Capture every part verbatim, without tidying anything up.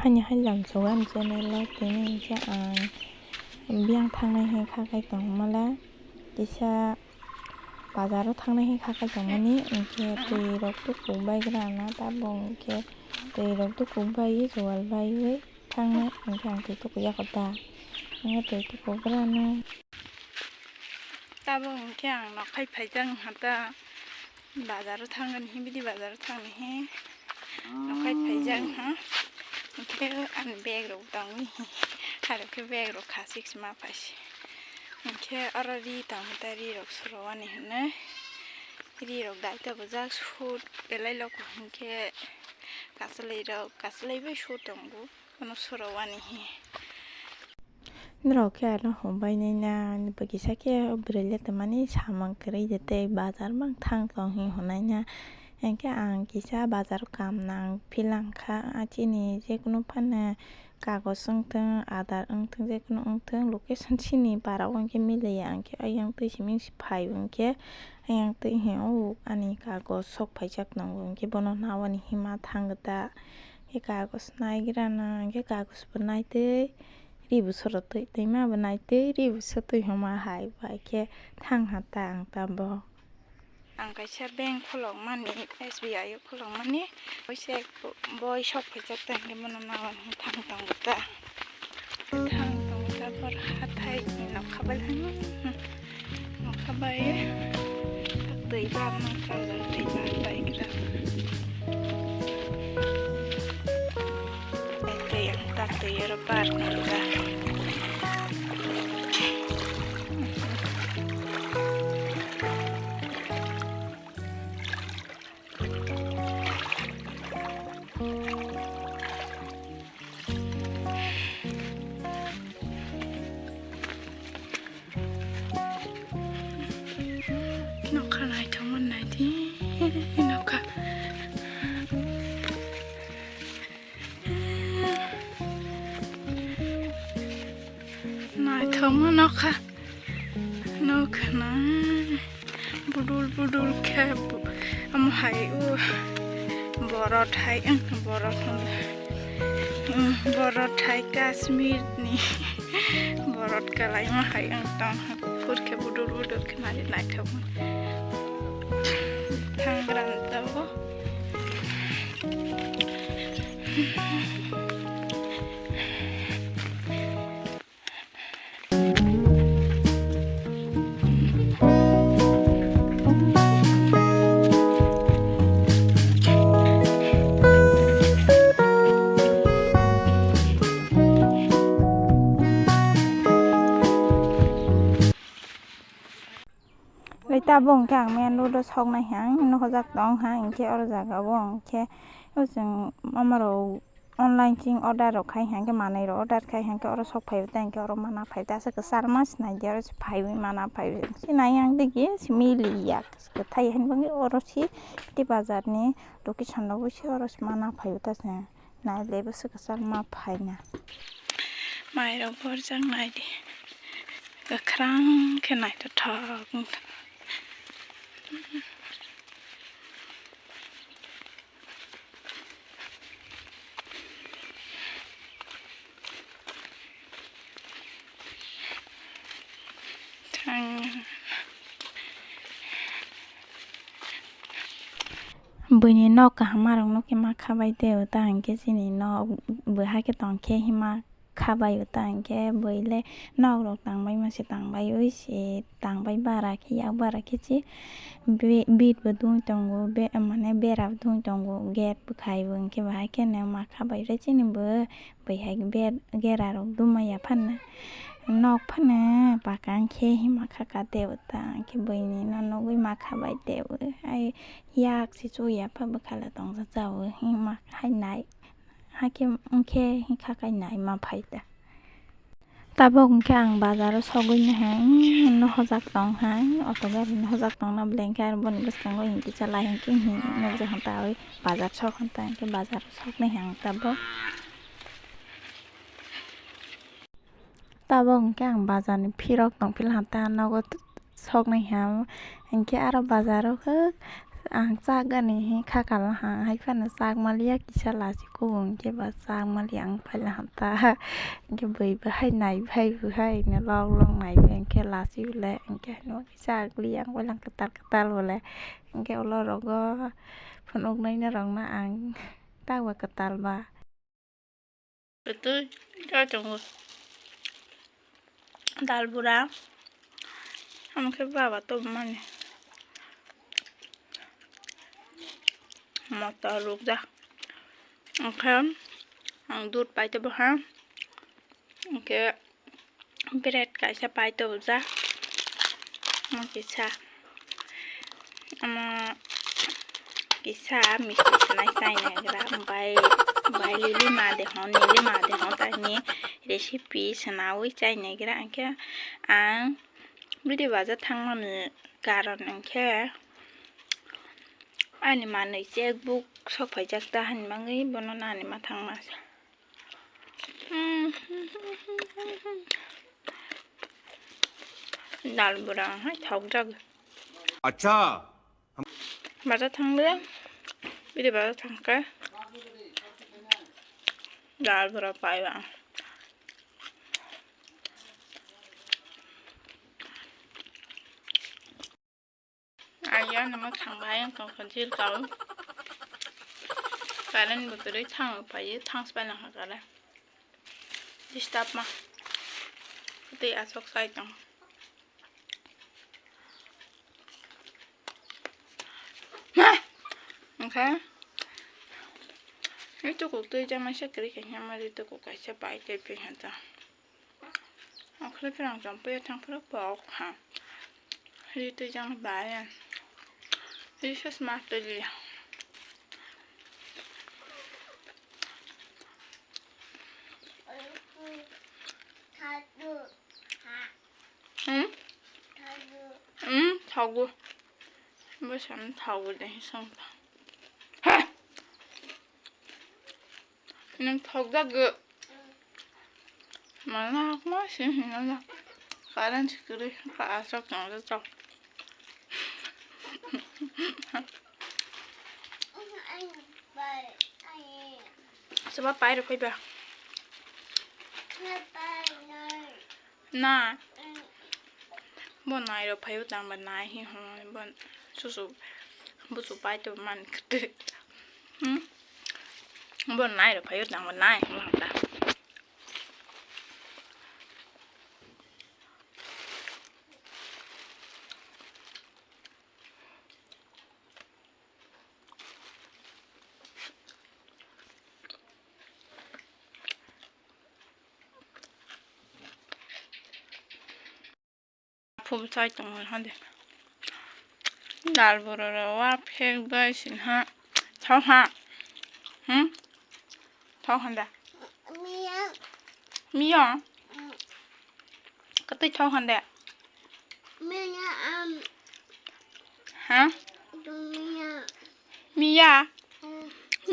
Ani hai lamsogo ani channel o tini hwnkhe ang biyang thangnai hai kha khai tongmala, kisa bazar o thangnai hai kha khai tongmani, hwnkhe twi rok tuku bai gra na tabuk, hwnkhe twi rok tuku bai chuwal baiwi thangnai, hwnkhe ang twi tuku ya kho ta, hwnkhe twi tuku gra na. Tabuk hwnkhe ang nokhai phaijak wngkha ta, bazar o thangmani hi, bidi bazar o thangmani hi, nokhai phaijak wngkha. Hwnkhe ani bag rok tongwi hi, aro khe bag rok khasik se ma phaisi. Hwnkhe oro ri tongwi ta, ri rok suro ani hinwi, ri rok dai ta bujak sut belai loko hwnkhe kachalai rok, kachalai bai sut tongo, bono suro ani hi. Norok khe ano hwnbai nai na, bo kisa khe o bwrwi le tongmani samung kwrwi de tei bazar mang thang tong hinwi hwnwi nai na. Hinkhe ang kisa bazar o kam nang philang kha, a chini jekunu phano kagoj wng thung, Aadhaar wng thung, jekunu wng thung, location chini para o hinkhe miliya, hinkhe ayang twi simi phai o hinkhe ayang twi hinkhe o ani kagoj sok phaijak tongo, hinkhe bono nawani hima thang da, hinkhe kagoj nai gra na, hinkhe kagoj bo nai twi. Ri bo soro twi, twi ma bo nai twi, ri bo so twi homa hai bai khe thang ha ta ang ta bo. Ang kaisa bank kholok mani, S B I o kholok mani, oise boi sok phaijak ta hinkhe bono nawani thang tongo ta. Thang tongo ta bor hathai ni nokha bai thang. Nokha bai twi bam nang kharjak twi bam bai kra. Twi ang ta twi oro par nang ta. Nokha naithokma naidi, nokha. Naithokma nokha. Nokha na. Budul budul khe bu-, omo hai o borot hai, ang borot hono. Hmm, borot hai Kashmir ni borot kalaima hai ang tong ha. Kuphur khe budul budul khe nari naithokma. Thangra ni tabuk. Lai tabuk hwnkhe ang main road o soknai hang hinwi hojak tong ha, hinkhe oro jaga o hinkhe o chwng omo rok online ching order rok khai hinkhe manwi rok order khai hinkhe oro sok phai o ta hinkhe oro mana phai o ta aswk kwchar ma sinai di oro se phaiwi mana phai o se nai ang digi se miliya kwthai hinwi oro se tei bazar ni location rok se oro se mana phai o ta se. Nai le bwswk kwchangma phaina. Mairok borjak naidi. Kwkhwrang khe naithothok wngkha. Thang. Buini nok kaham arok nukhe ma khabai tei o ta hinkhe chini nok bo hakhe tongkhe hima khabai o ta hinkhe bui le nok rok tangbai ma se tangbai ui se tangbai bara khe yak bara khe se bit bo dung tongo mane bera bo dung tongo gate bo khai bo hinkhe bo hakhe ma khabai re chini bo. Bai hai ber-, gera rok duma ya phano nok phano paka hinkhe hima kha ka tei o ta hinkhe buini no nugui ma khabai tei o ai yak se chu ya pha bwkha le tongsa cha o hima hai nai hakhe hinkhe hikha kai nai ma phai ta. Tabuk hinkhe ang bazar o sogwi no hai no hojak tong hai auto gari no hojak tong na bwle hinkhe aro boni bwskango hinkhe cha lai hinkhe hin nukjak han ta oi bazar sok han ta hinkhe bazar o sok nai hai ang tabuk. Tabuk hwnkhe ang bazar ni phirok tongphila ta nogo soknai ha, hwnkhe aro bazar o khe Ang chak gani hi kha kala ha, hai phano chak maliya kisa lachi kubung khe ba chak maliya ang phaila ha ta. Hwnkhe bui bahai nai bahai bahai no lok lok nai bahai hwnkhe lachi bole hwnkhe hino chak li ang phaila kwtal kwtal bole. Hwnkhe ulo rogo phunuk nai na rok no ang tak ba kwtal ba. Twi kha tongo dal bura, omo khe baba tongmani motor rwkjak, omo khe ang dud pai tongkha, hwnkhe. Bread kaisa pai tobojak. Omo kisa, omo kisa misti swnai chai naigra, bai, bai lili ma de hwn, nili ma de hwn, taini recipe swnaui chai naigra. Hwnkhe ang video baja thangmani karon hwnkhe ani manwi checkbook sok phaijak ta hinmangwi bono nani ma thangma. Dal bura hai thok jag. Acha. Baja thangde. Bidi baja thangkhe. Dal bura paiba. Aya namo thangbai ang tongkha jil kau. Current bo kwrwi thang phaiwi thang sbai nang kha current. Disturb ma. Tei asok sai tong. Ma! Oke. Itu kok twi jama se kwrwi khe nyama itu kok kaisa pai tei pi hanta. Okhre phrang chompuya thang phuru pok ha. Ri twi jang bai. Ri se sma twi li. Hmm? Hmm, thogo. Bo sam thogo de sang. Ha! Nwng thokjak gw. Mana hakma se hino na. Current se kwrwi kha aswk tong jak. Soba pai rw phaiba. Na. Bo nai rw phaio tang ba nai hi hwn bo susu busu pai to man kwtwi. Hmm? Bo nai rw phaio tang ba nai hwn ta. Phul chai tongo hade. Dal bura rok wa phek bai sin ha. Thok ha. Hmm? Thok handa. Miya. Miya? Katwi thok handa. Miya, um, ha? Miya. Miya?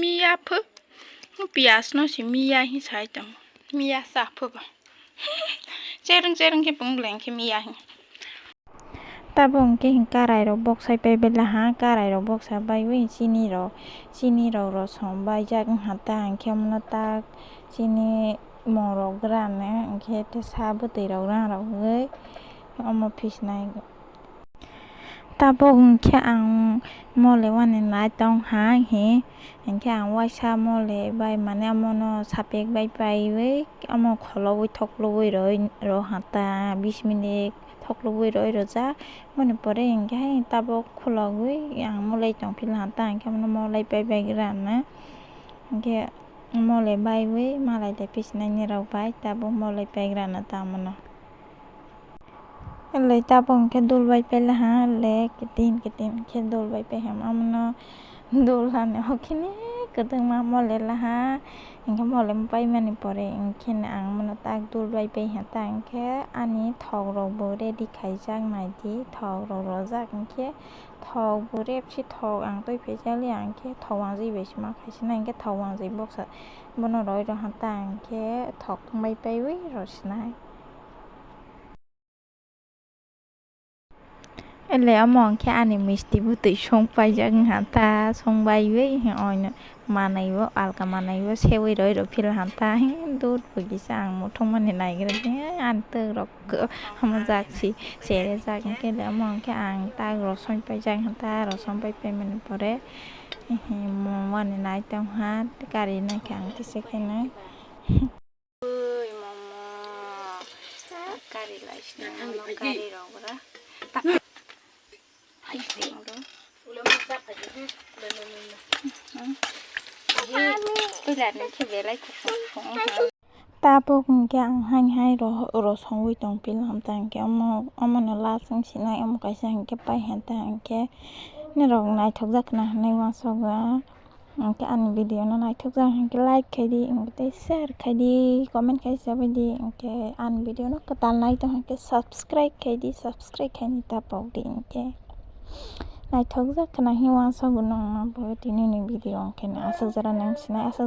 Miya phu. Piyas no si miya hi sai tong. Miya sa phu ba. Chereng chereng khe pung leng khe miya hi. Tabuk hwnkhe karai rok boksai pai bela ha, karai rok boksa bai wi chini rok, chini rok rw som bai jak wngkha ta, hwnkhe omo no tak chini morok gra no hwnkhe tei sa bwtwi rok gra rw wi omo phisnai. Tabuk hwnkhe ang mole wani nai tong ha hi, hwnkhe ang waisa mole bai mane omo no sapek bai pai wi omo kholo wi thok lubui rw ha ta bish minute. Thok lubui roi rwjak. Moni pore hwnkhe hai tabuk khulogwi ang molai tongphila ta, hwnkhe mono molai pai bai gra na. Hwnkhe molai baiwi malai de pisinai ni rok bai tabuk molai pai gra na ta mono. Elei tabuk hwnkhe dul bai pai laha, le kitin kitin khe dul bai pai ha, amono dul hani hokini kwdwngma mole laha. Hwnkhe mole paimani pore hwnkhe ang mono tak dul bai pai ha, ta hwnkhe ani thok rok bo ready khaijak, naidi thok rok rojak, hwnkhe thok bo repsi thok ang twi phaijak li, hwnkhe thok wangjwi bai se ma khaisina, hwnkhe thok wangjwi boksa bono roi rw ha, ta hwnkhe thok bai paiwi rw sinai. Ele omo hwnkhe ani misti bwtwi song paijak wngkha ta, song baiwi oino manaibo, alka manaibo sewi roi rw phil ham ta, dur phuikisa ang muthungmani naigra di, ani twk rok hamjak si serejak, hwnkhe le omo hwnkhe ang ta rosong paijak wngkha ta, rosong pai paimani pore mani nai tongkha, kari naikha ang kisa kheno. Ui, momo. Kari lai sini, momo kari rok bra. Hai sini, bro. Tuilar ni khe belai kuchuk. Tabuk hwnkhe ang haini hai ro-, rosongwi tong phil ham ta hwnkhe omo, omono last wng sinai omo kaisa hwnkhe pai han ta hwnkhe norok naithokjak khna hinwi uansukgo. Hwnkhe ani video no naithokjak hwnkhe like khaidi, hwnkhe tei share khaidi, comment khai sabaidi, hwnkhe ani video no kwtal nai tong hwnkhe subscribe khaidi, subscribe khaini ta pokdi hwnkhe. Naithokjak khna hinwi uansukgo nongno bo tini ni video hwnkhe aswk jora nang sinai aswk.